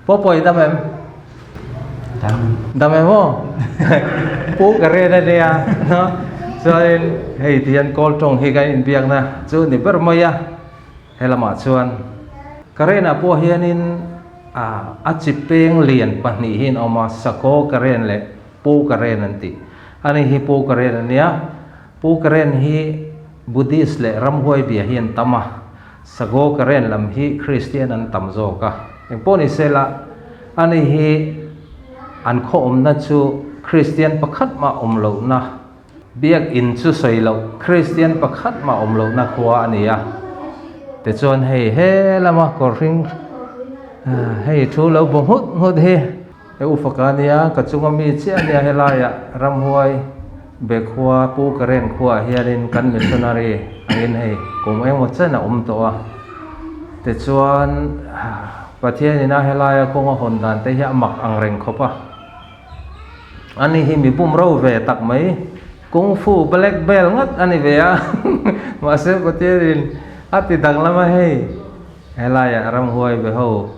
Pawh i dam em? Dam. Dam em aw? Pu ka ren a nia no. Chuanin hei ti hian kawl tawng hi kan inbiakna chu ni ber mai a, he lamah chuan Karen-ah pawh hianin a chi peng lian pahnih hi an awm a, Sakaw Karen leh Pu Karen an tih. Ani hi Pu Karen a nia. Pu Karen hi Buddhist leh ramhuai bia hi an tam a, Sago Karen lam hi Kristian an tam zawk a. Engpawh ni sela, ani hi an khaw awmna chu Kristian pakhat mah awm lohna, Biakinn chu sawi loh Kristian pakhat mah awm lohna khua a ni a. Tichuan hei he lama kawr hring hei thu lo bu nghut nghut hi. He u faka nia, ka chunga mi chiah nia helaiah ramhuai Bekhua Pu Karen khuaah hianin kan missionary angin hei kum engmaw chen a awm tawh a. Tichuan Pathianina helaia kawng a hawn dan te hi a mak ang reng khawp a. Ani hi mi bum ro ve tak mai, Kung Fu black belt ngat a ni ve a. Mahse Pathianin a ti danglam a hei. Helaiah ramhuai be ho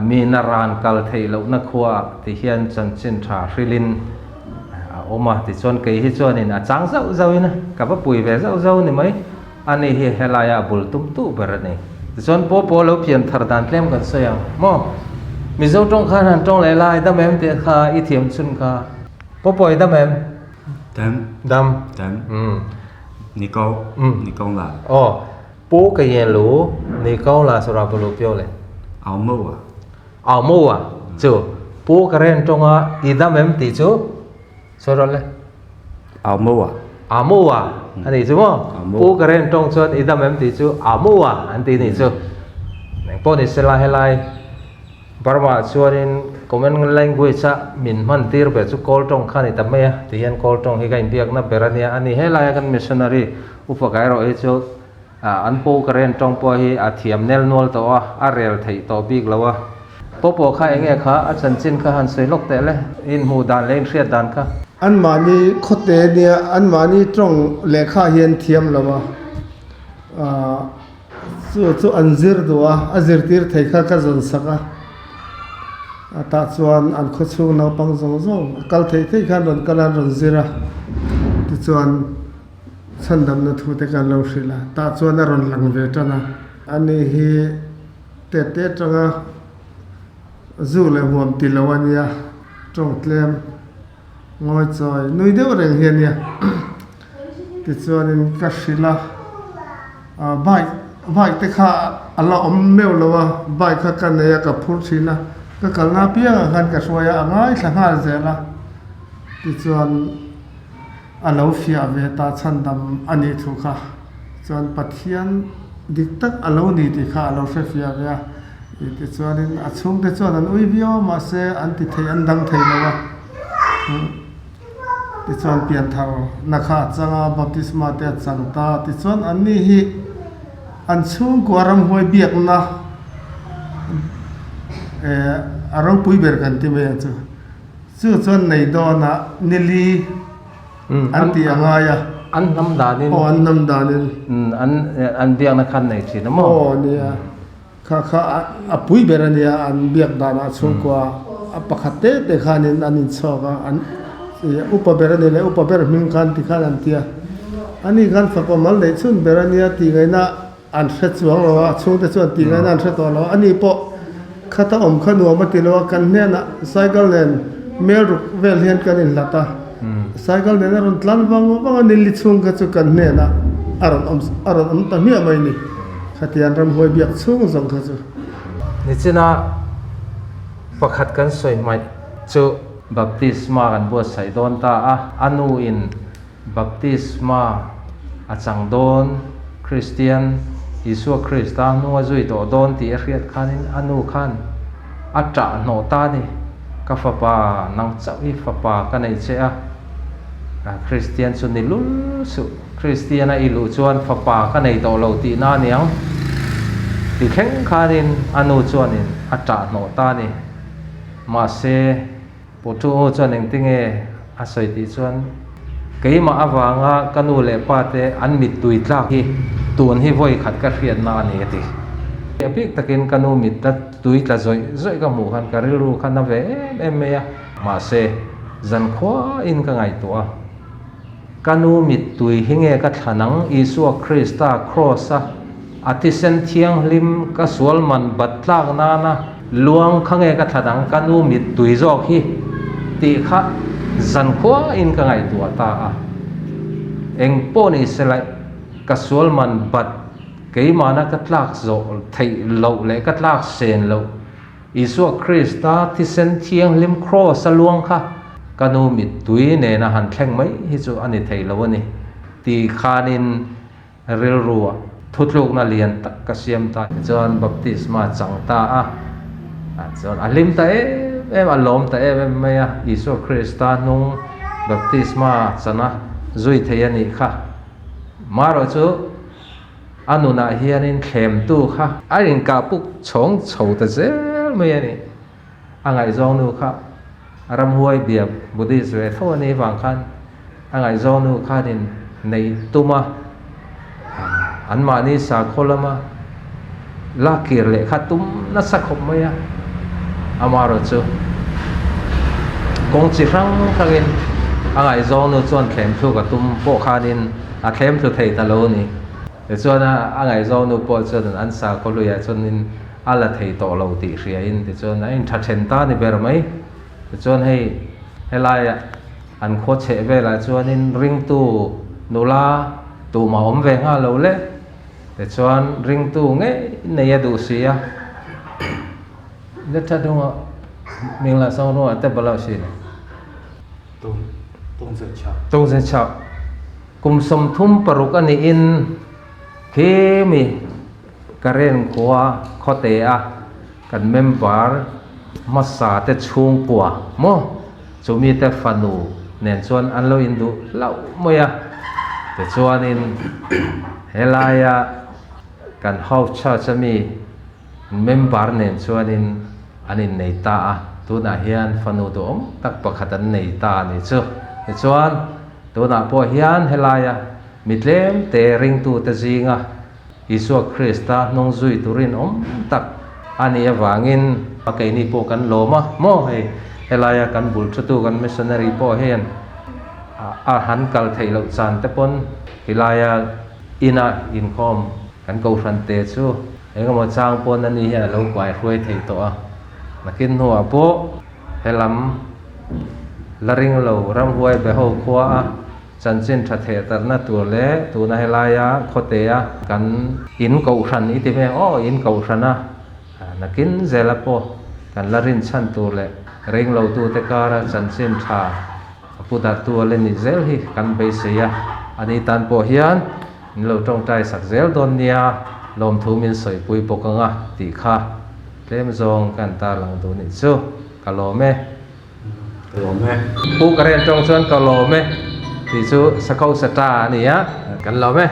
mi na ran kal theih lohna khuaah ti hian chanchin tha hrilhin a awm a, tichuan kei hi chuanin a chang zauh zauhin ka va pui ve zauh zauh ni mai, ani hi helaiah a bul tum tuh ber a ni. Tichuan paw paw lo pian thar dan tlem kan sawi ang maw? Mizo tawng khan han tawng leh lai dam em tih kha i thiam chhun kha. Paw paw i dam em? Dam. Dam. Dam. Ni ko. Ni ko la. Aw. Pu ka yen lu ni ko la sura bu lu pio le. Au mo a. Au mo a chu pu ka ren tawng a i dam em tih chu sawi rawh le. Au mo a. Au mo a a nih chu maw. Pu ka ren tawng chuan i dam em tih chu au mo a an ti nih chu. Eng pawh ni sela helai Burma ah chuanin common language a min hman tir ber chu Kawl tawng kha a ni ta mai a tihian Kawl tawng hi ka inbiakna ber a nia a ni helai a kan missionary upa ka erawh hi chu An pu ka ren tawng pawh hi a thiam nel nual tawh a, a rel theih tawh bik lo a. Pawpawh kha eng nge kha a chanchin kha han sawi lawk teh le, inhmuh dan leh inhriat dan kha. Anmahni khawte nia anmahni tawng lehkha hian thiam lo a, chu chu an zir duh a, a zirtir thei kha ka zawn sak a, tah chuan an khawchhung naupang zawng zawng a kal theih theih khan rawn kal a, an rawn zir a, tichuan. Chhandamna thu te kan lo hrilh a, tah chuan a rawn lang ve tan a. Ani hi tete atanga zu leh huam ti lo a nia, tawng tlem ngawi chawi nui deuh reng hi a nia. Tichuanin ka hrilh a, ah bike bike te kha a la awm meuh lo a, bike kha ka nei a ka phur thin a, ka kalna apiangah khan ka hruai a, a ngaithla nghal zel a. Tichuan. A lo fiah ve ta chhandam a nih thu kha chuan Pathian dik tak a lo ni tih kha a lo hre fiah ve a. Tichuanin a chhungte chuan an ui viau a, mahse an ti thei an dang thei lo a. Tichuan pianthar na kha a chang a, baptisma te a chang ta. Tichuan anni hi an chhungkua ramhuai biakna a ropui ber kan ti mai ang chu. Chu chuan nei dawnah nili an tih a ngai a. An hnam danin. Aw an hnam danin. An an biakna khan nei thin a maw? Aw nia. Kha kha a pui ber a nia an biak danah chhungkua a pakhat te te khanin an inchhawk a an upa ber a ni leh upa ber hming khan ti khan an ti a. Ani khan fapa mal neih chhun ber a nia tih ngaihna An hre chuang lo a, a chhungte chuan tih ngaina an hre tawh lo a. Ani pawh khata awm kha nuam a ti lo a, kan hnenah cycle nen mel ruk vel hian kan inhlat a. Cycle nen a rawn tlan vang vang a, nili chhung kha chu kan hnenah a rawn awm a rawn awm ta hmiah mai ni. Khatiang ramhuai biak chhung zawng kha chu. Nichina pakhat kan sawi hmaih chu baptisma kan buatsaih dawn ta a, a nu in Baptisma a chang dawn, Kristian, Isua Krista hnung a zui tawh dawn tih a hriat khanin a nu khan a ṭah hnawh ta a ni. Ka fapa, nang chauh hi fapa ka nei che a, Kristian chu ni lul suh. Kristian a i luh chuan fapa ka nei tawh lo tihna a niang ti thleng khanin a nu chuanin a ṭah hnawh ta a ni. Mahse. Putu chuan engtinge a sawi tih chuan keimah avanga ka nu leh pa te an mittui tlak hi tun hi vawi khat ka hriatna a ni a ti. a bik takin ka nu mit la tui tla zawih zawih ka hmuh khan ka rilru kha na ve em em mai a. Mahse, zankhuain ka ngaihtuah a, ka nu mittui hi nge ka thlan ang? Isua Krista Kraws-a a thisen thianghlim ka sual man bat tlak nana luang kha nge ka thlan ang? Ka nu mittui zawk hi tih kha zankhuain ka ngaihtuah ta a. Eng pawh ni se laih, ka sual man bat keimahna ka tlak zawh theih loh leh ka tlak sen loh Isua Krista thisen thianghlim Kraws a luang kha ka nu mittui nena han thleng mai hi chu a ni thei lo a ni ti khanin rilru ah thutlukna lian tak ka siam ta. Tichuan baptisma chang ta a, chuan a hlim ta em em, a lawm ta em em mai a, Isua Krista hnung baptisma chana zui thei a nih kha. Marawh chu. A nunah hianin thlemtu kha a inkah puk chhawng chho ta zel mai a ni. A ngaihzawng nu kha ramhuai bia Buddhist ve tho a nih vang khan a ngaihzawng nu khanin neih tum a, anmahni sakhaw lama la kir leh kha tum nasa khawp mai a. Amaherawhchu kawng chi hrang hrangin a ngaihzawng nu chuan thlemthluk a tum pawh khanin A thlem thlu thei ta lo a ni. Tichuan a ngaihzawng nu pawh chuan an sakhaw hluiah chuanin a la thei tawh lo tih hriain tichuan a intha then ta a ni ber mai. Tichuan hei helaia an khaw chheh velah chuanin ringtu nula tumah awm ve nghal lo le. Tichuan ringtu ngei nei a duh si a. Let tha dunga mingla sawng ruangah te bala si le. Tungze chau. Kum 36 a niin khi mi Karen khua khawte a kan member hmasa te chhungkua maw chumi te fanu nen chuan an lo induh hlauh mai a. Tichuanin helaia kan house church ami Member nen chuanin an innei ta a, tunah hian fanu duhawm tak pakhat an nei ta a nih chu. Tichuan, tunah pawh hian helaia mi tlemte ringtute zinga Isua Krista hnung zui turin awm tak a nih avangin a keini pawh kan lawm a, maw hei helaia kan bul thutu kan missionary pawh hian a han kal theih loh chan te pawn helaia ina inkhawm Kan kohhran te chu engemaw chang pawn ani hian a lo kuai hruai thei tawh a, nakin hnuah pawh helam la ring lo ramhuai be ho khua a chanchin tha theh tarna tur leh tuna helaia khawtea kan in kohhran i ti hmel aw in kohhran a nakin zela pawh kan la rin chhan tur leh ring lo tute kara chanchin tha a pu dartu a la nih zel hi kan beisei a, ani tan pawh hian Min lo tawngtai sak zel dawn nia, lawmthu min sawipui bawk ang a tih kha tlem zawng ka han tarlang duh nih chu, ka lawm e. Ka lawm e. Pu Karen tawng chuan ka lawm e tih chu Sakho Sata a ni a, kan lawm e.